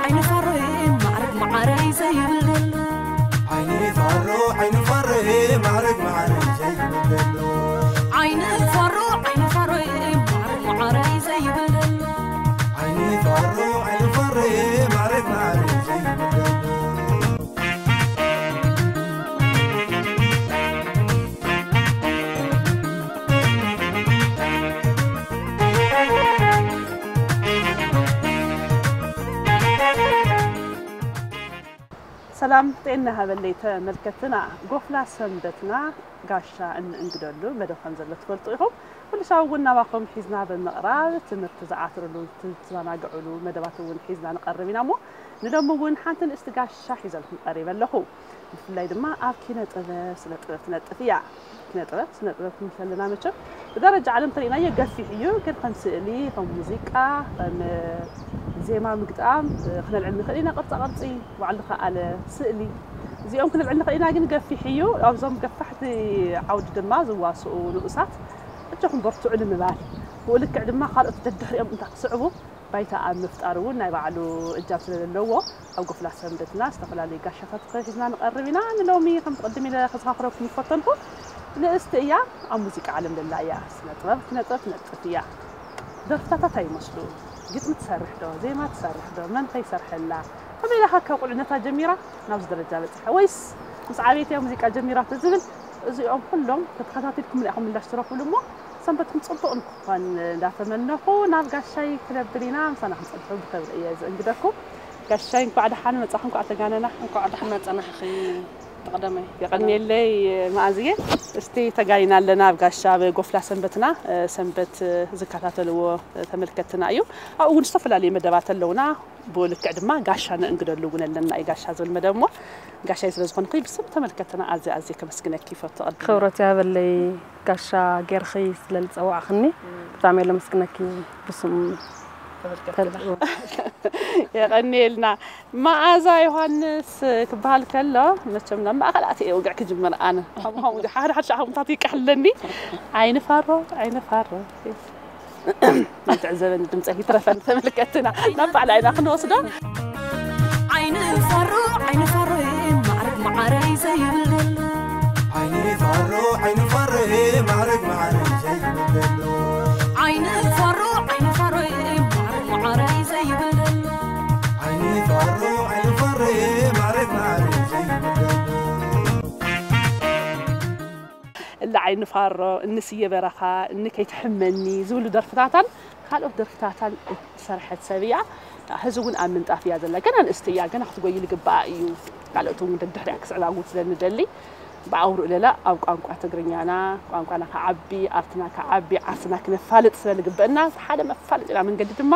ዓይኒ ፋሮ ማዕረግ ማዕረይ ዘይብለሉ ዓይኒ ፋሮ ዓይኒ ፋሮ ማዕረግ ማዕረይ ዘይብለሉ ዓይኒ ፋሮ ዓይኒ ፋሮ ማዕረግ ማዕረይ ዘይብለሉ ዓይኒ ፋሮ ዓይኒ ፋሮ ማዕረግ ማዕረይ ዘይብለሉ ሰላም ጤና ሃበለይ ተመልከትና፣ ጎፍላ ሰንበትና ጋሻ እንእንግደሉ መደብ ከም ዘሎ ትፈልጡ ኢኹም። ኩሉ ሻው እውን ናባኹም ሒዝና ብምቕራብ ትምህርቲ ዝዓትርሉ፣ ትዘናግዕሉ መደባት እውን ሒዝና ንቐርብ ኢና እሞ ንሎሚ እውን ሓንቲ ንእስቲ ጋሻ ሒዘልኩም ቀሪበ ኣለኹ። ብፍላይ ድማ ኣብ ኪነ ጥበብ፣ ስነ ጥበብ ትነጥፍ እያ። ኪነ ጥበብ፣ ስነ ጥበብ ክንብል ከለና መቸም ብደረጃ ዓለም ተሪእናዮ ገፊሕ እዩ፣ ግን ከም ስእሊ፣ ከም ሙዚቃ፣ ከም ዜማ ምግጣም፣ ክነልዕል ንኽእል ኢና፣ ቅርፃ ቅርፂ፣ ባዕሉ ከኣለ ስእሊ፣ እዚኦም ክነልዕል ንኽእል ኢና፣ ግን ገፊሕ እዩ። ኣብዞም ገፋሕቲ ዓውዲ ድማ ዝዋስኡ ንኡሳት እጆኹም በርትዑ ንምባል፣ ብኡ ልክዕ ድማ ካልኦት ደድሕሪኦም እንታ ክስዕቡ ባይታ ኣብ ምፍጣር እውን ናይ ባዕሉ እጃም ስለ ዘለዎ፣ ኣብ ጎፍላ ሰንበትና ዝተፈላለዩ ጋሻታት ሒዝና ንቐርብ ኢና። ንሎሚ ከምቲ ቅድም ኢለ ከዘኻኽረኩም ዝፈተንኩ ንእስቲ እያ፣ ኣብ ሙዚቃ ዓለም ዘላ እያ። ስነ ጥበብ፣ ስነ ጥበብ ትነጥፍ እያ። ደርፍታታ እንታይ ይመስሉ? ግጥሚ ትሰርሕ ዶ? ዜማ ትሰርሕ ዶ? መን ከ ይሰርሐላ? ከመይ ኢላ ከ ካብ ቁልዕነታ ጀሚራ ናብዚ ደረጃ በፂሓ? ወይስ ምስ ዓበየት እያ ሙዚቃ ጀሚራቶ ዝብል? እዚኦም ኩሎም ተተኸታቲልኩም ኢኹም ምላሽ ትረኽብሉ እሞ ሰንበትኩም ፅቡቕ ንክኾን እንዳተመነኹ ናብ ጋሻይ ክነብል ኢና። ምሳና ክንፀንሑ ብኽብሪ እየ ዝእንግደኩም። ጋሻይ እንኳዕ ደሓን መፃኹም፣ እንኳዕ ተጋነና። እንኳዕ ደሓን መፃናሕኺ። ተቐደመይ። የቐንየለይ መኣዝየ። እስቲ ተጋኒና ኣለና ኣብ ጋሻ ኣብ ጎፍላ ሰንበትና። እ፣ ሰንበት፣ እ፣ ዝከታተልዎ፣ እ፣ ተመልከትና እዩ። ኣብኡ እውን ዝተፈላለዩ መደባት ኣለውና። ብኡ ልክዕ ድማ ጋሻ ነእንግደሉ እውን ኣለና እዩ። ጋሻ ዝብል መደብ እሞ ጋሻይ ስለ ዝኾንኩ ብስም ተመልከትና ኣዝየ ኣዝየ ከመስግነኪ ይፈቱ። ቅድም ክብረት ያበለይ ጋሻ ጌርኺ ስለ ዝፀዋዕኽኒ ብጣዕሚ እየ ለመስግነኪ ብስም ተመልከትና። የቐንየልና። መኣዛ ዮሃንስ ክበሃል ከሎ መቸም ናብ ማእኸል ኣትየ እየ ውግዕ ክጅምር ኣነ። ከምኡ ከምኡ ሓደ ሓደ ሻዕ ከምኡታት ይቀሕለኒ። ዓይኒ ፋሮ፣ ዓይኒ ፋሮ። ይትዕዘበኒ ድምፀይ ይትረፈኒ ተመልከትና። ናብ ባዕላ ኢና ክንወስዶ። ዓይኒ ፋሮ፣ ዓይኒ ፋሮ፣ ማዕረግ ማዕረይ ዘይብለሉ። ዓይኒ ፋሮ፣ ዓይኒ ፋሮ፣ ማዕረግ ማዕረይ ዘይብለሉ። ዓይኒ ፋሮ፣ ዓይኒ ፋሮ፣ ማዕረግ ማዕረይ ዘይብለሉ። ዓይኒ ፋሮ፣ ዓይኒ ፋሮ፣ ማዕረግ ማዕረይ ዘይብለሉ። እላ ዓይኒ ፋሮ፣ እኒ ስየ በረኻ፣ እኒ ከይትሕመኒ ዝብሉ ደርፍታታን ካልኦት ደርፍታታን እትሰርሐት ሰብ እያ። ሕዚ እውን ኣብ ምንጣፍ እያ ዘላ። ገና ንእስቲ እያ፣ ገና ክትጎይ ልግብኣ እዩ። ካልኦት እውን ደድሕሪኣ ክስዕባ እውን ስለ ንደሊ፣ ብኣውርኡ ለላ ኣብ ቋንቋ ትግርኛና፣ ቋንቋና ክዓቢ፣ ኣርትና ክዓቢ፣ ዓርስና ክነፋልጥ ስለ ልግበአና፣ ሓደ መፋለጢና መንገዲ ድማ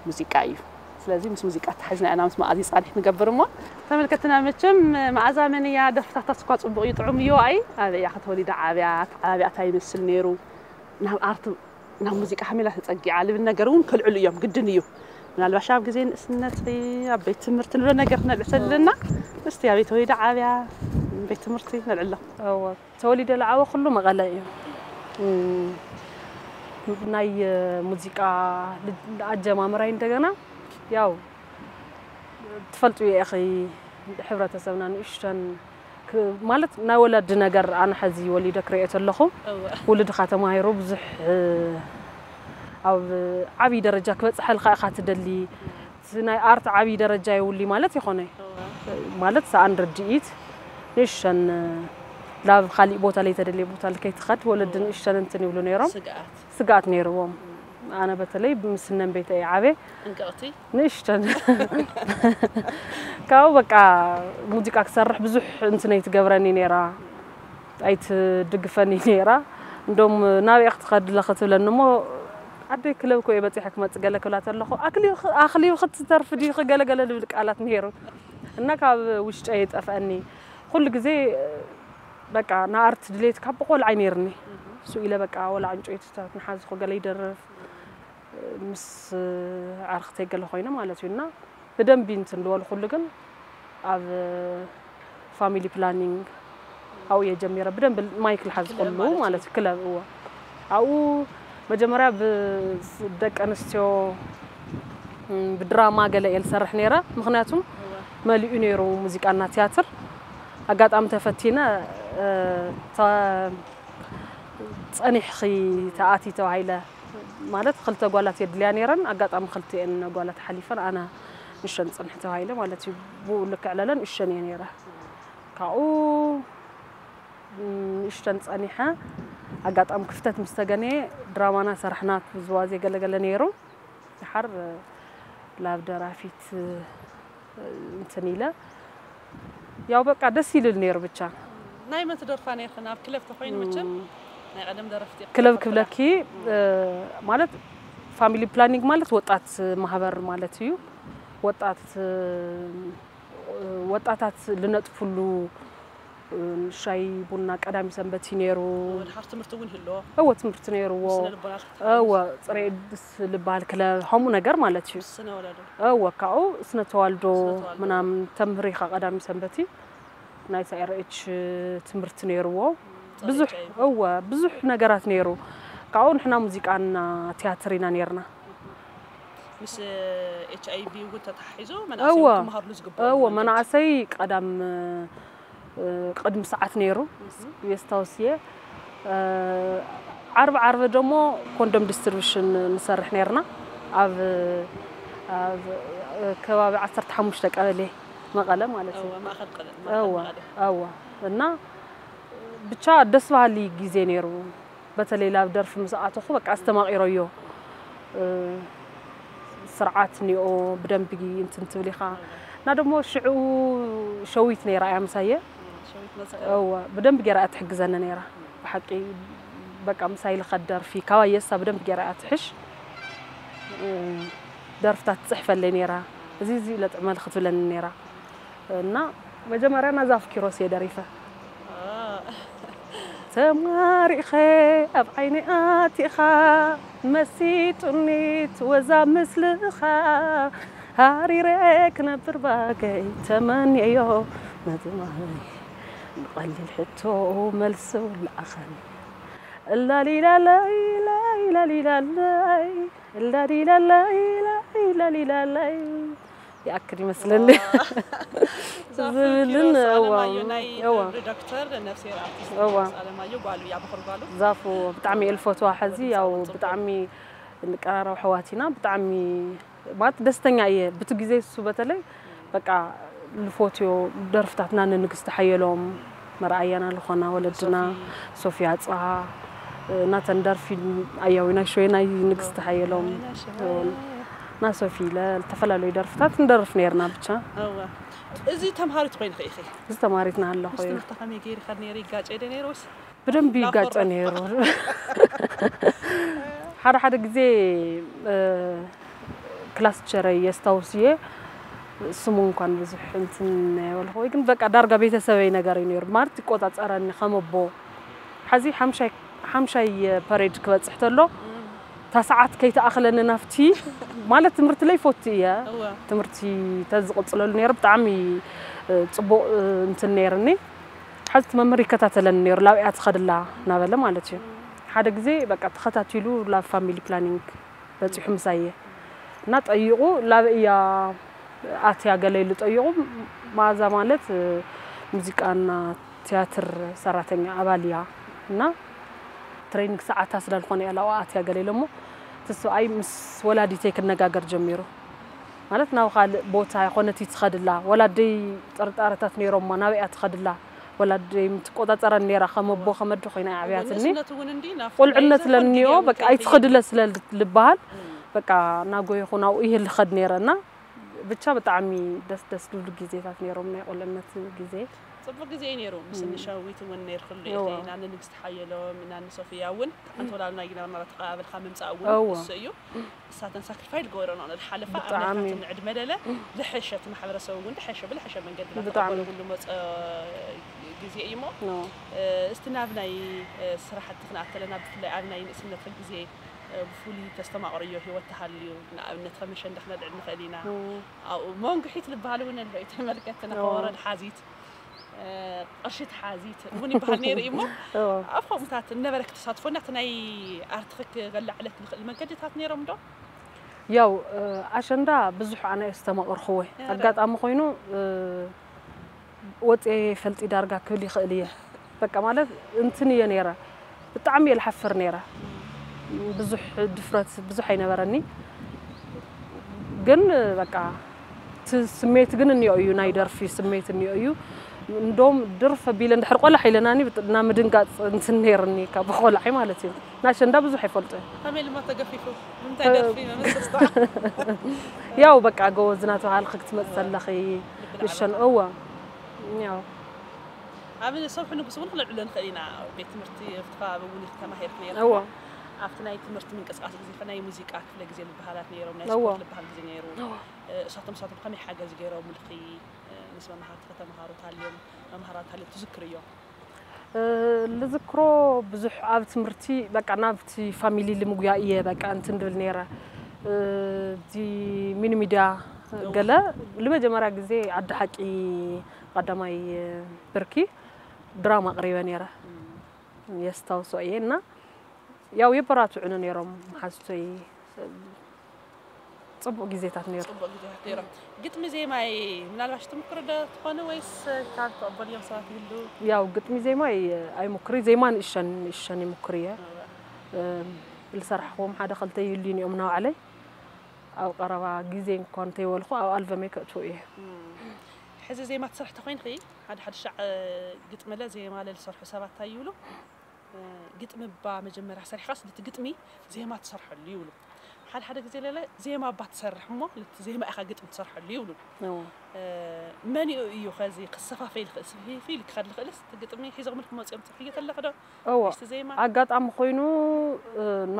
ሙዚቃ እዩ። ስለዚ ምስ ሙዚቃ ተታሒዝና ኢና ምስ መኣዚ ጻኒሕ ንገብር እሞ፣ ተመልከትና መቸም መኣዛ መን እያ? ደርፍታታ እኳ ጽቡቕ እዩ፣ ጥዑም እዩ። ኣይ፣ ኣበይ እያ ከተወሊዳ ዓብያ? ኣተዓባብያ እንታይ ይመስል ነይሩ? ናብ ኣርት፣ ናብ ሙዚቃ ከመይ ኢላ ተጸጊዓ? ልብል ነገር እውን ከልዕሉ እዮም፣ ግድን እዩ። ምናልባሽ ኣብ ግዜ ንእስነትኺ ኣብ ቤት ትምህርቲ ንብሎ ነገር ክነልዕል ዘለና፣ እስቲ ኣበይ ተወሊዳ ዓብያ? ቤት ትምህርቲ ነልዕሎ። እወ፣ ተወሊደ ዝዓበኹሉ መቐለ እዩ። እም፣ ናይ ሙዚቃ ልጅ-፣ ኣጀማምራይ እንደገና ያው ትፈልጥዮ ኢኺ፣ ሕብረተሰብና ንእሽተን ክ-፣ ማለት ናይ ወለዲ ነገር ኣነ ሐዚ ወሊደ ክሪኦ ተለኹ፣ እወ። ውሉድኻ ተማሂሩ ብዙሕ፣ እ፣ ኣብ ዓብዪ ደረጃ ክበፅሐልካ ኢኻ ትደሊ። እቲ ናይ ኣርት ዓብዪ ደረጃ የውሊ ማለት ይኾነ። እወ። ማለት ሰኣን ርድኢት ንእሽተን ላብ ካሊእ ቦታ ለይተደለየ ቦታ ከይትኸድ ወለዲ እወ። ንእሽተን እንትን ይብሉ ነይሮም። ስግኣት። ስግኣት ነይርዎም። ኣነ በተለይ ምስ ነንበይተ እየ ዓብየ። ጥንቅቕቲ። ንእሽተን። ካብኡ በቃ ሙዚቃ ክሰርሕ ብዙሕ እንትነይ ትገብረኒ ነይራ። ኣይትድግፈኒ ነይራ። እንዶም ናበይ ክትኸዲ ኣለኺ ትብለኒ እሞ፣ "ኣደይ ክለብ እኮ እየ በፂሐ ክመፅእ" ገለ ክብላ ተለኹ፣ "ኣክሊብ፣ ኣክሊብ ክትተርፊ ድዩ ገለገለ?" ዝብል ቃላት ነይሩ እና ካብ ውሽጠ የጠፍአኒ። ኩሉ ግዜ በቃ ንኣርት ድሌት ካብ ቆልዓ ይነይርኒ። እሱ ኢለ በቃ ወላ ዕንጨይትታት ንሓዝኹ ገለ ይደርፍ፣ ምስ ዓርክተይ ገለ ኮይነ ማለት እዩ። እና ብደንቢ እንትን ዝበልኩሉ ግን ኣብ ፋሚሊ ፕላኒንግ ኣብኡ እየ ጀሚረ። ብደንቢ ማይክ ዝሓዝኩሉ ክለብ ማለት ማለት እዩ። ክለብ፣ እወ። ኣብኡ መጀመርያ ብደቂ ኣንስትዮ ብድራማ ገለ እየ ዝሰርሕ ነይረ። ምኽንያቱም መሊኡ ነይሩ ሙዚቃና ቲያትር። ኣጋጣሚ ተፈቲነ፣ እ፣ ተ-፣ ጸኒሕኺ ተኣቲ ተባሂለ። ማለት ክልተ ጓላት የድልያ ነይረን። ኣጋጣሚ ክልቲኤን ጓላት ሓሊፈን ኣነ ንሸን ጽንሕ ተባሂለ ማለት እዩ። ብኡ ልክዕ ለለን እሸን እየ ነይረ። ካብኡ ንእሽተን ጸኒሐ፣ ኣጋጣሚ ክፍተት ምስ ተገነየ ድራማና ሰራሕና። ዝዋዜ ገለገለ ነይሩ። ድሓር ላብ ደራፊት እንትን ኢለ፣ ያው በቃ ደስ ይልል ነይሩ ብቻ። ናይ መን ትደርፋ ነይርክን? ኣብ ክለብ ተኾይኑ መቸም ናይ ቀደም ደረፍቲ ኢኹም ክለብ ትፈልጡ። ክብለኪ፣ እ፣ ማለት ፋሚሊ ፕላኒንግ ማለት ወጣት ማህበር ማለት እዩ። ወጣት፣ እ፣ ወጣታት ልነጥፍሉ፣ እ፣ ሻይ ቡና ቀዳሚ ሰንበት እዩ ነይሩ። ድሓር ትምህርቲ እውን ይህልዎ። እወ፣ ትምህርቲ ነይርዎ። ስነ ልቦና እወ፣ ጽሬ ድስ ልበሃል ክለብ ከምኡ ነገር ማለት እዩ። ስነ ወለዶ። እወ፣ ካብኡ ስነ ተዋልዶ ስነ ተዋልዶ። ምናምን ተምህሪ ኢኻ ቀዳሚ ሰንበት እዩ። ናይ ኤስ ኣር ኤች ትምህርቲ ነይርዎ። ብዙሕ፣ ኤች ኣይ ቪ። እወ፣ ብዙሕ ነገራት ነይሩ። ካብኡ ንሕና ሙዚቃና ቲያትር ኢና ነይርና። ምስ ኤች ኣይ ቪ እውን ተተሓሒዙ መናእሰይ እወ፣ እውን ክመሃርሉ ዝግብኦም እወ፣ መንገዲ። መናእሰይ ቀዳም፣ እ፣ ቅድሚ ሰዓት ነይሩ። የስታውስ እየ። እ፣ ዓርቢ ዓርቢ ደሞ ኮንዶም ዲስትሪቢሽን ንሰርሕ ነይርና። ኣብ፣ ኣብ ከባቢ ዓሰርተ ሓሙሽተ ቀበሌ መቐለ ማለት እዩ። እወ፣ ማእኸል ቀለ-፣ ማእኸል እወ፣ መቐለ። እወ። እና ብቻ ደስ በሃሊ ግዜ ነይሩ። በተለይ ላብ ደርፊ ምስ ኣተኹ በቃ ኣስተማቒረዮ። እ፣ ስርዓት እኒኦ፣ ብደንቢ እንትን ትብል ኢኻ። እና ደሞ ሽዑ ሸዊት ነይራ እያ ምሳየ። ሸዊት መሰረት። እወ፣ ብደንቢ ገይራ እያ ትሕግዘኒ ነይራ። ብሓቂ በቃ ምሳይ ልኸድ ደርፊ፣ ካባየሳ ብደንቢ ገይራ እያ ትሕሽ። እ፣ ደርፍታት ትጽሕፈለይ ነይራ። እዚ፣ እዚ ኢለ ጥዕመ ክትብለኒ ነይራ። እና መጀመርያ ናዛ ኣፍኪሮስ እየ ደሪፈ። ተማሪኸ ኣብ ዓይኒ ኣቲኻ፣ መሲጡኒ ትወዛ ምስልኻ፣ ሃሪረ ክነብር ባገይ ተመንየዮ መዝማይ፣ ንቐሊል ሕቶ መልሲ ውላኣኸን። እላሊላላይ፣ ላይላሊላላይ፣ እላሊላላይ፣ ላይላሊላላይ። ይኣክል ይመስለኒ። ዛፉ ዝብልን፣ ኪሮስ እዋ፣ ኣለማየሁ ናይ እዋ። ሪዳክተር ነፍስሄር ኣርቲስት እዋ። ኪሮስ ኣለማየሁ ጓሉ እያ፣ በኹር ጓሉ። ዛፉ ብጣዕሚ እየ ልፈትዋ። ሕዚ ያው ጽቡቅ። ብጣዕሚ እንቀራረብ ኣሕዋት ኢና። ብጣዕሚ ማለት ደስተኛ እየ። ብቲ ግዜ እሱ በተለይ በቃ ልፎትዮ ደርፍታትና ንንግስቲ ሓየሎም መርኣያና ልኾና ወለድና ሶፊ። ሶፊያ ጽሃ፣ ናተን ደርፊ ኣያዊ ናይ ሾየ ናይ ንግስቲ ሓየሎም ናይ ሾየ። ና ሶፊ ኢለ ዝተፈላለዩ ደርፍታት ንደርፍ ነይርና ብቻ። እወ። እዚ ተምሃሪት ኮይንኺ ኢኺ? እዚ ተምሃሪትና ኣለኹ ምስ እየ። ትምህርቲ ከመይ ገይሩ ይኸድ ነይሩ? ይጋጨ ዶ ነይሩ ወይስ? ብደንብ ይጋጨ ላፎራ። ነይሩ። ሓደ ሓደ ግዜ፣ እ፣ ክላስ ቸረይ የስታውስ እየ። ስሙ እንኳን ብዙሕ እንትን የበልኹ ወይ ግን በቃ ዳርጋ ቤተሰበይ ነገር እዩ ነይሩ። ማለት ይቆጻጸረኒ ከም ኣቦ። ሕዚ ሓምሻይ፣ ሓምሻይ ፐሬድ ክበጽሕ ተሎ፣ እታ ሰዓት ከይተኣኽለኒ ናብቲ፣ ማለት ትምህርቲ ለይፈቱ እየ። እወ። ትምህርቲ ተዝቕጽለሉ ነይሩ ብጣዕሚ፣ እ፣ ጽቡቕ፣ እ፣ እንትን ነይርኒ። ሕዚ እቲ መምህር ይከታተለኒ ነይሩ፣ ላብያ ትኸድላ እናበለ ማለት እዩ። ሓደ ግዜ በቃ ተኸታቲሉ ላብ ፋሚሊ ፕላኒንግ በጺሑ ምሳየ እና ጠይቑ፣ ላበይ እያ ኣትያ ገለ ኢሉ ጠይቑ። መኣዛ ማለት፣ እ፣ ሙዚቃና ቲያትር ሰራተኛ ኣባል እያ እና ትሬኒንግ ሰዓታ ስለ ዝኾነ እያ ላብኣ ኣትያ ገለ ኢሎሞ፣ እቲ ሰብኣይ ምስ ወላዲተይ ክነጋገር ጀሚሩ። ማለት ናብ ካልእ ቦታ ይኾነት ትኸድላ፣ ወላደይ ጥርጣረታት ነይሮማ፣ ናበይ እያ ትኸድላ? ወላደይ ምትቆጻጸረን ነይራ፣ ከም ኣቦ ከም ኣዶ ኮይና እያ ኣዕብያትኒ። ንእስነት እውን እንዲ ናፍቲ ቁልዕነት ናይ ለኒኦ፣ ዘኾን በቃ ግዜ ኣይትኸድለ ስለ ልበሃል፣ እም። በቃ እናጎየኹ ናብኡ እየ ልኸድ ነይረ እና ብቻ ብጣዕሚ ደስ ደስ ዝብሉ ግዜታት ነይሮም፣ ናይ ቁልዕነት ግዜ። ጽቡቅ ግዜ እዩ ነይሩ። ምስ እም። ንሸዊት እውን ነይርክሉ እዋ። ኢኺ፣ ናኒ ንግስቲ ሓየሎም፣ ናኒ ሶፊያ እውን ኣንተ ወላልና ይግነርና ተቐባበልካ ምምጻእ እውን እዋ። እሱ እዩ። እሳተን ሳክሪፋይ ልገበረን ዝሓለፋ ብጣዕሚ። ኣምላኻትን ዕድመ ለለ ዝሐሸ እቲ ማሕበረሰብ እውን ዝሐሸ ብዝሐሸ መንገዲ ብጣዕሚ። እናተቐበለሉ መጸ ግዜ እዩ እሞ፣ ኖ። እ፣ እስቲ ናብ ናይ፣ እ፣ ስራሕቲ ክንኣተለና ብፍላይ ኣብ ናይ ንእስነትኺ ግዜ፣ እ፣ ብፍሉይ ተስተማቕርዮ ህይወት ተሃልዩ ንኣብነት ከም ኣሸንዳ ክነልዕል ንኽእል ኢና። ኖ። ኣብኡ መንጉሒት ዝበሃል እውን ኣሎ እዩ ተመልከትና ኖ። ከወረድ ሓዚት እ፣ ቅርሺ ተሓዚት እውን ይበሃል ነይሩ እዩ እሞ፣ እዎ። ኣብ ከምኡታት ነበረ ክትሳትፎ እና እቲ ናይ ኣርትኺ ክበላዕለት ዝኽእል መንገድታት ነይሮም ዶ? ያው ኣሸንዳ ብዙሕ ኣነ እየ ዝተማቐርኽዎ። ኣጋጣሚ ኮይኑ ወፅየ ፈልጢ ዳርጋ ክብል ይኽእል እየ። በቃ ማለት እንትን እየ ነይረ፣ ብጣዕሚ እየ ልሓፍር ነይረ። ብዙሕ ድፍረት ብዙሕ ኣይነበረኒ፣ ግን በቃ እቲ ስሜት ግን እኒኦ እዩ፣ ናይ ደርፊ ስሜት እኒኦ እዩ። እንደውም ድርፍ ኣቢለ እንድሕር ቆላሕ ኢለናኒ ብጥ- እና ምድንጋፅ እንትን ነይርኒ ካብ ቆላሕ ማለት እዩ። ናሸንዳ ብዙሕ ኣይፈልጦ። ከመይ ድማ ተገፊፉ? ንምንታይ ደርፊ መመሰስታ? ያው በቃ ጎበዝ እናተባሃልኺ ክትመፅ ተለኺ ንሸን እዋ ያው ኣብ ሰብሒ ንጉስ እውን ክነዕሎ ንኽእል ኢና። ቤት ትምህርቲ ኣብቲ ከባቢ እውን ኢኺ ተማሂርክ ነይርክ እዋ ኣብቲ ናይ ትምህርቲ ምንቅስቃስ ግዜ ከ ናይ ሙዚቃ ክፍለ ግዜ ዝበሃላት ነይሮም ናይ እዋ ስፖርት ዝበሃል ግዜ ነይሩ። እዋ እሳቶም እሳቶም ከመይ ሓገዝ ገይሮምልኺ? ምስ መማህርቲ ከተመሃሩ ታልዮም መማህራት ታልዮም ትዝክርዮ? ልዝክሮ ብዙሕ ኣብ ትምህርቲ በቃ ናብቲ ፋሚሊ ልምጉያ እየ በቃ እንትን ድብል ነይረ። እዚ ሚኒ ሚድያ ገለ ልመጀመርያ ግዜ ዓዲ ሓቂ ቀዳማይ ብርኪ ድራማ ኣቕሪበ ነይረ። የስታውሶ እየ እና ያው የበራትዑኒ ነይሮም መሓዝቶይ። ፅቡቅ ግዜታት ነይሩ። ፅቡቅ ግዜታት ነይሮም። ግጥሚ ዜማይ ምናልባሽ ትምክሪ ዶ ትኾኒ ወይስ ካብ ትቕበልዮም ሰባት ይህልው? ያው ግጥሚ ዜማ ኣይሙክሪ ዜማ ንእሸን ንእሸን ይሙክሪ እየ። ልሰርሕዎም ሓደ ክልተ ይህልዩን እዮም ናባዕለይ ኣብ ቀረባ ግዜ እንኳ እንተይበልኩ ኣብ ኣልበመይ ከእትዎ እየ። ሕዚ ዜማ ትሰርሒ ተኮይንኺ ሓደ ሓደ ሻዕ ግጥምለ ዜማለ ዝሰርሑ ሰባት እንታይ ይብሉ? ግጥሚ እባ መጀመርያ ሰሪሕኻስ ነቲ ግጥሚ ዜማ ትሰርሐሉ ይብሉ። ሓደ ሓደ ግዜ ለለ ዜማ እባ ትሰርሕ እሞ ነቲ ዜማ ኢኻ ግጥሚ ትሰርሐሉ ይብሉ። እዎ። መኒኡ እዩ ኸዚ ክሰፋፈይ ልኽእል ስፊፊ ልክኸድ ልኽእልስ እቲ ግጥሚ ሒዞምልክ መፅኦም ትሕዮ ተለኽ ዶ? እዎ። ምስቲ ዜማ ኣጋጣሚ ኮይኑ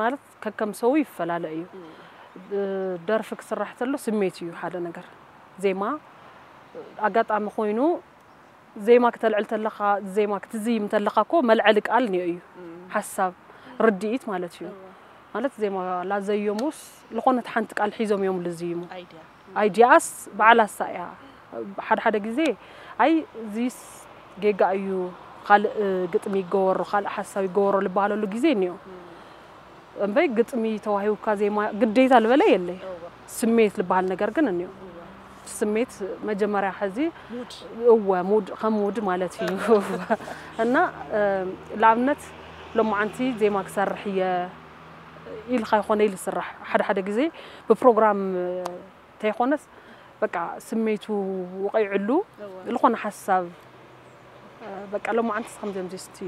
ማለት ከከም ሰው ይፈላለ እዩ። ደርፊ ክስራሕ ተሎ ስሜት እዩ ሓደ ነገር። ዜማ ኣጋጣሚ ኮይኑ ዜማ ክተልዕል ተለኻ ዜማ ክትዝይም ተለኻ እኮ መልዐሊ ቃል እኒኦ እዩ። ሓሳብ ርድኢት ማለት እዩ። ማለት ዜማ ላዘየሙስ ልኾነት ሓንቲ ቃል ሒዞም እዮም ልዝይሙ። ኣይድያ ኣይዲያስ በዓላሳ እያ። ሓደ ሓደ ግዜ ኣይ እዚስ ጌጋ እዩ ካልእ ግጥሚ ይገበሮ ካልእ ሓሳብ ይገበሮ ልበሃለሉ ግዜ እኒኦ። እምበይ ግጥሚ ተዋሂቡካ ዜማ ግዴታ ልበለ የለይ። ስሜት ልበሃል ነገር ግን እኒኦ። ስሜት መጀመርያ ሕዚ ሙድ እወ ሙድ ከም ሙድ ማለት እዩ። እና ንኣብነት ሎማዓንቲ ዜማ ክሰርሕ እየ ኢልካ ይኮነ ኢሉ ዝስራሕ ሓደ ሓደ ግዜ ብፕሮግራም እንተይኮነስ በቃ ስሜቱ ወቂዕሉ ዝኾነ ሓሳብ በቃ ሎማዓንትስ ከምዚኦም ዚስቲ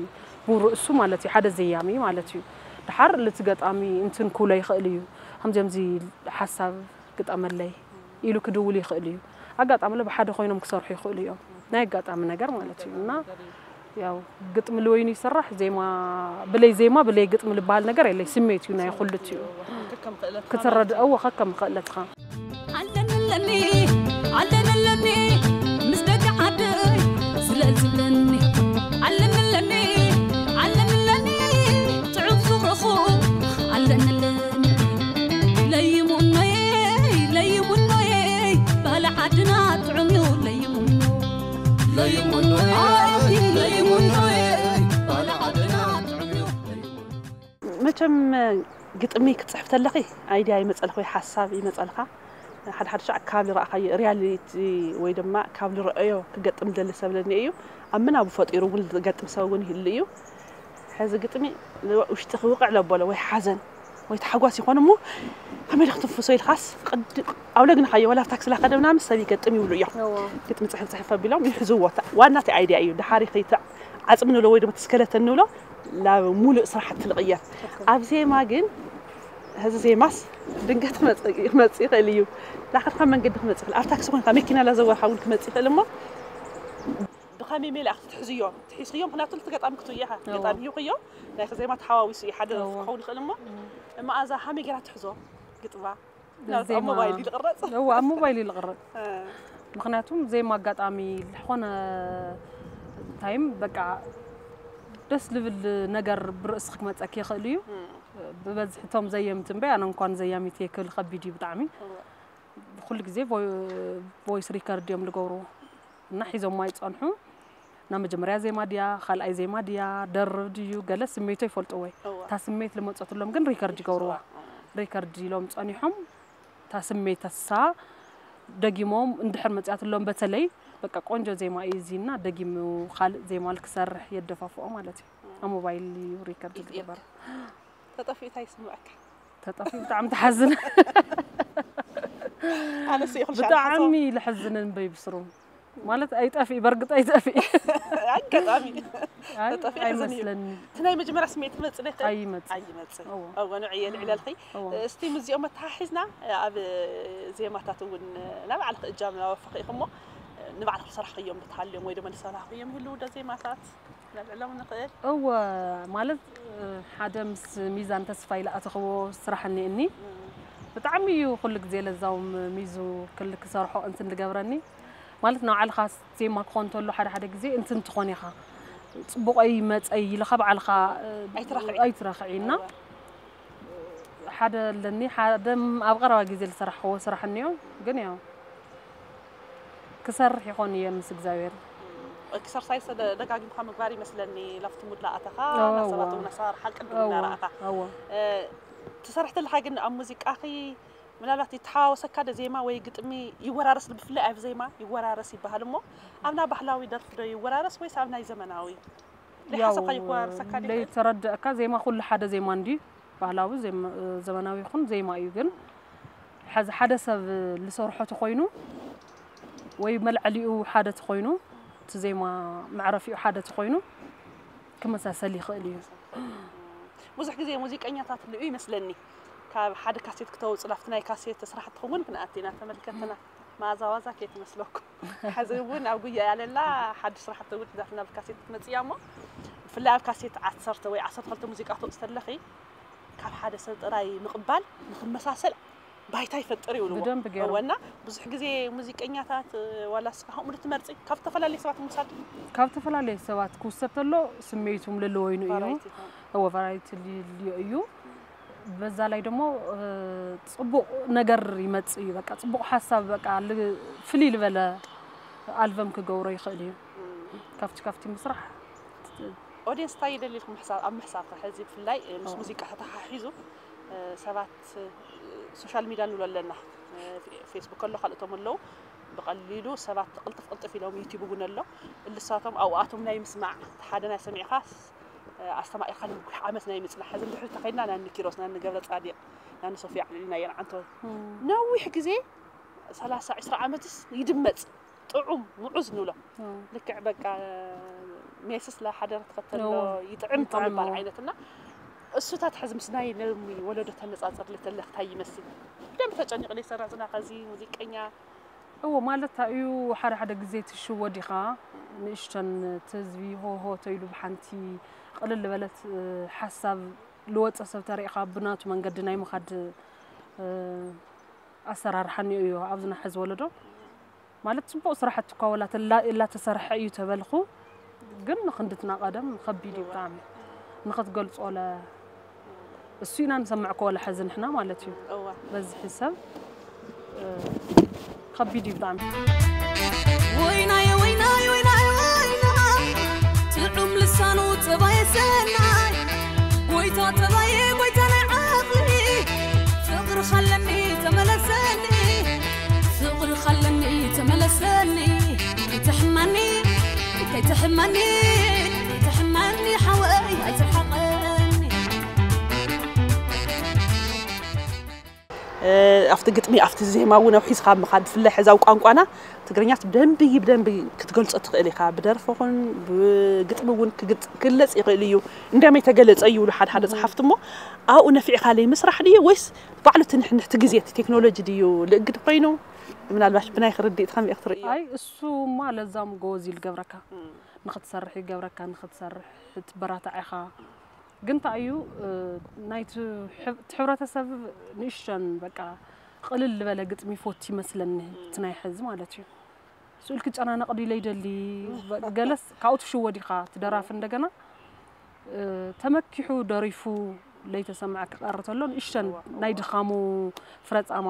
ብርእሱ ማለት እዩ ሓደ ዘያሚ ማለት እዩ። ድሓር ልቲ ገጣሚ እንትን ክብሎ ይኽእል እዩ። ከምዚኦም ዚ ሓሳብ ግጠመለይ ኢሉ ክድውል ይኽእል እዩ። ኣጋጣሚ ለ ብሓደ ኮይኖም ክሰርሑ ይኽእሉ እዮም። ናይ ኣጋጣሚ ነገር ማለት እዩ። እና ያው ግጥሚ ልወይኑ ይስራሕ ዜማ ብለይ ዜማ ብለይ ግጥሚ ልበሃል ነገር የለይ። ስሜት እዩ ናይ ኩልቲኡ። ከከም ክእለት ክትረድኦ ከከም ክእለትኻ። ኣለንለኒ ኣለንለኒ ምስ ደቂ ዓደይ ስለዝብለኒ ኣለንለኒ ኣለንለኒ ጥዑም ፍቕርኹ ኣለንለኒ ለይሙኖየይ ለይሙኖየይ ባለ ዓድና ጥዑም እዩ ለይሙኖ ለይሙኖየይ ለይሙኖየይ ባለ ዓድና ጥዑም እዩ ለይሙኖ መቸም ግጥሚ ክትፅሕፍ ተለኺ ኣይድያ ይመፀልካ ወይ ሓሳብ ይመፀልካ ሓደ ሓደ ሻዕ ካብ ዝረኣኻዮ ሪያሊቲ ወይ ድማ ካብ ዝረአዮ ክገጥም ደሊ ሰብ ለኒ እዩ ኣብ ምናቡ ፈጢሩ እውን ዝገጥም ሰብ እውን ይህሉ እዩ ሕዚ ግጥሚ ውሽጢ ክውቅዕ ለበሎ ወይ ሓዘን ወይ ተሓጓስ ይኾን እሞ ከመይ ኢሉ ክትንፍሶ ኢልካስ ቅድ- ኣብ ለግንኻዮ ወላ ኣብ ታክሲ ላከደ ምናምን ሰብ ይገጥም ይብሉ እዮም ግጥሚ ፅሕፍ ፅሕፍ ኣቢሎም ይሕዝዎ ዋና እቲ ኣይድያ እዩ ድሓሪ ከይተ ዓፅሚ ንብሎ ወይ ድማ እቲ ስከለተን ንብሎ ናብ ሙሉእ ስራሕቲ ልቕየር ኣብ ዜማ ግን ሕዚ ዜማስ ድንገት ክመፅእ ይኽእል እዩ ላኸድካ መንገዲ ክመፅእ ይኽእል ኣብ ታክሲ ኮንካ መኪና ላዘወርካ እውን ክመፅእ ይኽእል እሞ ብኸመይ ሜላ ክትትሕዝዮ ትሒዝክዮ ምክንያቱ ልቲ ገጣሚ ክትብሉ ኢኻ ገጣሚ ሂውክዮ ናይ ዜማ ተሓዋዊሱ እዩ ሓደ ክኸውን ይኽእል እሞ እማ ኣዛ ሃመይ ገይራ ትሕዞ ግጥማ ዜማ- ሞባይል ይልቕረፅ እዋ ኣብ ሞባይል ይልቕረፅ ምክንያቱም ዜማ ኣጋጣሚ ዝኾነ ታይም በቃ ደስ ልብል ነገር ብርእስኺ ክመፀኪ ይኽእል እዩ ብበዝሒ እቶም ዘየምቲ እምበይ ኣነ እንኳን ዘያሚት እየ ክብል ከቢድ እዩ ብጣዕሚ ኩሉ ግዜ ቮይስ ሪከርድ እዮም ዝገብርዎ እና ሒዞማ ይፀንሑ እና መጀመርያ ዜማ ድያ ካልኣይ ዜማ ድያ ደርብ ድዩ ገለ ስሜቶ ይፈልጥዎ እታ ስሜት ልመፀትሎም ግን ሪከርድ ይገብርዋ ሪከርድ ኢሎም ፀኒሖም እታ ስሜት እሳ ደጊሞም እንድሕር መጽያትሎም በተለይ በቃ ቆንጆ ዜማ እዩ እዚና ደጊሙ ካልእ ዜማ ክሰርሕ የደፋፍኦ ማለት እዩ። ኣብ ሞባይል እዩ ሪከርድ ዝግበር። ተጠፊኡ እንታይ ይስምዐካ? ተጠፊኡ ብጣዕሚ ትሓዝን። ኣነስ ይኹል ብጣዕሚ ልሕዝንን በይብስሩም ማለት ኣይጠፊእ በርግጥ ኣይጠፊእ ኣጋጣሚ ኣይ- ተጠፊእ ሕዝን እዩ። ኣይመስለኒ እቲ ናይ መጀመርያ ስምዒት ትመጽእ ዶ ይኽእል? ኣይመጽእ ኣይመጽእ እዎ። እዎ ንዑ እየ ልዕለልኺ እዎ። እስቲ ምስዚኦም መተሓሒዝና ኣብ ዜማታት እውን ናብ ባዕልኺ እጃም ናወፈኺ ኢኹሞ ንባዕልኺ ዝሰራሕኽዮም ብትሃልዮም ወይ ድማ ዝሰራሕኽዮም ይህልዉ ዶ ዜማታት ነልዕሎም ንኽእል እወ ማለት ሓደ ምስ ሚዛን ተስፋ ኢለ ኣተኽዎ ስራሕ እኒእኒ ብጣዕሚ እዩ ኩሉ ግዜ ለዛውም ሚዙ ክል ክሰርሖ እንትን ዝገብረኒ ማለት ንባዕልኻ ዜማ ክኾን እንተሎ ሓደ ሓደ ግዜ እንትን ትኾን ኢኻ ጽቡቐይ መጸይ ኢልኻ ባዕልኻ ኣይትረኽዒ። ኣይትረኽዒ እና ሓደ ኣለኒ ሓደ ኣብ ቀረባ ግዜ ዝሰራሕክዎ ስራሕ እኒኦ ግን ያው ክሰርሕ ይኾን እየ ምስ እግዚኣብሔር ኤክሰርሳይስ ደጋጊምካ ምግባር ይመስለኒ ላፍቲ ሙድ ላኣተኻ እዎ። ናሰባት እውን ኣሰራርሓ ቅድም እዎ፣ እናረኣኻ እዎ። ትሰርሕ ተለኻ ግን ኣብ ሙዚቃኺ ምናልባት ይተሓዋወሰካ ዶ ዜማ ወይ ግጥሚ ይወራረስ ብፍላይ ኣብ ዜማ ይወራረስ ይበሃል እሞ ኣብ ናይ ባህላዊ ደርፊ ዶ ይወራረስ ወይስ ኣብ ናይ ዘመናዊ ያው ሓሳብካ ይወራረሰካ ድዩ ለይተረደእካ ዜማ ኩሉ ሓደ ዜማ እንዲ ባህላዊ ዜማ- ዘመናዊ ይኹን ዜማ እዩ ግን ሐዚ ሓደ ሰብ ዝሰርሖ ተኾይኑ ወይ መልዐሊኡ ሓደ ተኾይኑ እቲ ዜማ መዕረፊኡ ሓደ ተኾይኑ ክመሳሰል ይኽእል እዩ ብዙሕ ግዜ ሙዚቀኛታት ልኡ ይመስለኒ ካብ ሓደ ካሴት ክተውፅእ ላፍቲ ናይ ካሴት ስራሕ ትኸውን ክንኣት ኢና ተመልከትና መኣዛ ዋዛ ከይትመስለኩም ሕዚ እውን ኣብ ጉያ ያለላ ሓድሽ ስራሕ ተውድ ዛትና ኣብ ካሴት ክትመፅእ እያ እሞ ብፍላይ ኣብ ካሴት ዓሰርተ ወይ ዓሰርተ ክልተ ሙዚቃ ተውፅእ ተለኺ ካብ ሓደ ሰብ ጥራይ ምቕባል ንክመሳሰል ባይታ ይፈጥር ይብልዎ ብደንብ ገይሩ። እወና ብዙሕ ግዜ ሙዚቀኛታት ዋላ ስኻ ከምኡ ትመርፂ ካብ ዝተፈላለዩ ሰባት ምውሳድ ካብ ዝተፈላለዩ ሰባት ክውሰድ ተሎ ስሜቱ ምልልወይኑ እዩ ቫራይቲ ይኾን። እወ ቫራይቲ ልዮ እዩ በዛ ላይ ደሞ እ፣ ጽቡቕ ነገር ይመጽእ እዩ በቃ ጽቡቕ ሓሳብ በቃ ል- ፍልይ ዝበለ ኣልበም ክገብሮ ይኽእል እዩ ካብቲ ካብቲ ምስራሕ ኦዲየንስ እንታይ ይደሊ ኢልኩም ምሕሳብ ኣብ ምሕሳብ ከ ሕዚ ብፍላይ እ፣ ምስ ኦ። ሙዚቃ ተተሓሒዙ እ፣ ሰባት እ፣ ሶሻል ሚድያ ንብሎ ኣለና እ፣ ፌስቡክ ኣሎ ካልእቶም ኣለዉ ብቐሊሉ ሰባት ቅልጥፍ ቅልጥፍ ኢሎም ዩቲብ እውን ኣሎ እልሳቶም ኣብኣቶም ናይ ምስማዕ ሓደ ናይ ሰሚዕኻስ እ፣ ኣስተማቒርካ ንነዊሕ ዓመት ናይ ምፅናሕ ሕዚ እንድሕር ተኸይድና ናኒ ኪሮስ ናኒ ገብረ ፃዲቕ ናኒ ሶፊያ ኣዕሊልና የን ዓንተወት ነዊሕ ግዜ ሰላሳ ዕስራ ዓመትስ ይድመፅ ጥዑም ምዑዝ ንብሎ ልክዕ በቃ ሜስስ ለሓደር ትኸተሎ እዎ። ይጥዕም ይጥዕም፣ ይባል እዎ። ዓይነት እና እሱታት ሕዚ ምስ ናይ ሎሚ ወለዶ ተነፃፅር ልተለኽታይ ይመስል ደም ተጨኒቑ ዘይሰራ ዝና ከዚ ሙዚቀኛ እዎ ማለት እዩ ሓደ ሓደ ግዜ ትሽወድ ኢኻ ንእሽተን እቲ ህዝቢ ሆሆ ተይሉ ብሓንቲ ቅልል በለት እ፣ ሓሳብ ልወፀ ሰብ ተሪእኻ ብናቱ መንገዲ ናይ ምኻድ እ፣ ኣሰራርሓ እኒኦ እዩ ኣብዚ ናይ ሕዚ ወለዶ ማለት ፅቡቕ ስራሕቲ እኳ ወላ ተላ- እላተሰርሐ እዩ ተበልኹ ግን ንክንድትና ቀደም ከቢድ እዩ ብጣዕሚ ንክትገልፆ ለ እሱ ኢና ንሰምዕ እኮ ወላ ሕዚ ንሕና ማለት እዩ እዋ በዝሒ ሰብ እ፣ ከቢድ እዩ ብጣዕሚ ወይናየ ወይናይ ወይናይ ወይናይ ትዑም ልሳኑ ጸባየ ሰናይ ጎይታ ጸባየ ጎይታ ናይ ዓቕሊ ፍቕሪ ኻለኒ ተመለሰኒ ፍቕሪ ኻለኒ ተመለሰኒ ከይትሕመኒ ከይትሕመኒ ከይትሕመኒ ሓወይ ኣይትርሓቐኒ ኣብቲ ግጥሚ ኣብቲ ዜማ እውን ኣውሒዝካ ምኻድ ብፍላይ ሕዚ ኣብ ቋንቋና ትግርኛስ ብደንቢ ብደንቢ ክትገልፆ ትኽእል ኢኻ ብደርፊ ኹን ብግጥሚ እውን ክግልፅ ይኽእል እዩ እንደመይ ተገለፀ ይብሉ ሓደ ሓደ ፀሓፍቲ እሞ ኣብኡ ነፊዕካ ለይ ምስራሕ ድዩ ወይስ ባዕሉ ትንሕንሕቲ ግዜ እቲ ቴክኖሎጂ ድዩ ልእግድ ኮይኑ ምናልባሽ ብናይ ክርድኢት ከመይ ክትርእዮ ኣይ እሱማ ለዛም ጎበዝ እዩ ዝገብረካ ንክትሰርሕ ይገብረካ ንክትሰርሕ ትበራታዕ ኢኻ ግን እንታይ እዩ ናይቲ ሕብረተሰብ ንእሽተን በቃ ቅልል ዝበለ ግጥሚ ይፎቲ ይመስለኒ እቲ ናይ ሕዚ ማለት እዩ ስኡል ክጨናነቕ ድዩ ለይደሊ ገለስ ካብኡ ትሽወድ ኢኻ ትደራፊ እንደገና ተመኪሑ ደሪፉ ለይተሰምዐ ክቐሪ ተሎ ንእሽተን ናይ ድኻሙ ፍረጻማ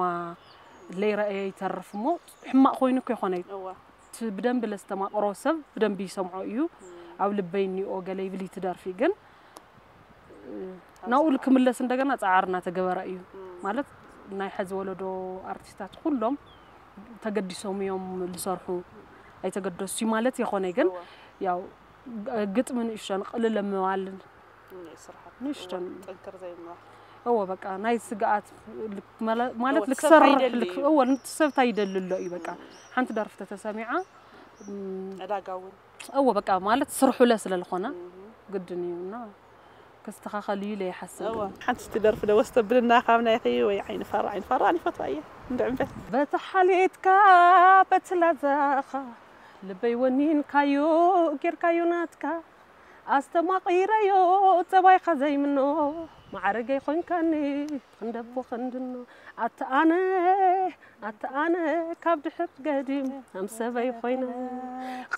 ለይረኣየ ይተርፍ እሞ ሕማቕ ኮይኑ እኮ ይኾነ እቲ ብደንቢ ለዝተማቕሮ ሰብ ብደንቢ ይሰምዖ እዩ ኣብ ልበይ እኒኦ ገለ ይብል ይትደርፊ ግን ናብኡ ክምለስ እንደገና ፃዕሪ እናተገበረ እዩ ማለት ናይ ሕዚ ወለዶ ኣርቲስታት ኩሎም ተገዲሶም እዮም ዝሰርሑ። ኣይተገደሱ ማለት የኾነ ግን ያው ግጥሚ ንእሽተን ቅልል ምባልን ንእሽተን ጥንክር ዘይምባል እዎ በቃ ናይ ስግኣት ማለት ልክሰርሕ እዎ ንትሰብታ ይደልሎ እዩ በቃ ሓንቲ ደርፊ ተተሰሚዓ ዕዳጋ እውን እዎ በቃ ማለት ስርሑለ ስለልኾነ ግድን እዩ እና ክስተኻኸል እዩ ኢለ ይሓስብ። እዋ ሓንቲ ደርፊ ዶ ወስተብልና ካብ ናይኺ ወይ ዓይኒ ፋራ ዓይኒ ፋራ ኣነ ይፈትዋ እየ እንድዕምበል። በቲ ሓልየትካ በቲ ላዛኻ ልበይ ወኒንካዮ ጌርካዮ ናትካ ኣስተማቒረዮ ጸባይኻ ዘይምኖ ማዕረገይ ኾንካኒ ክንደቦ ክንድኖ ኣቲ ኣነ ኣቲ ኣነ ካብ ድሕር ገዲም ከም ሰበይ ኮይነ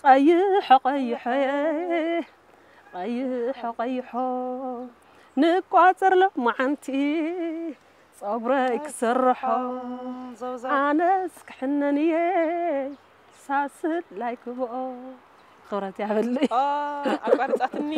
ቀይሖ ቀይሖ ቀይሖ ቀይሖ ንቋፀር ሎማዓንቲ ፀጉረይ ክስርሖ ኣነስ ክሕነን እየ ሳስል ላይክብኦ ክብረት ያበለይ ኣቋርፃትኒ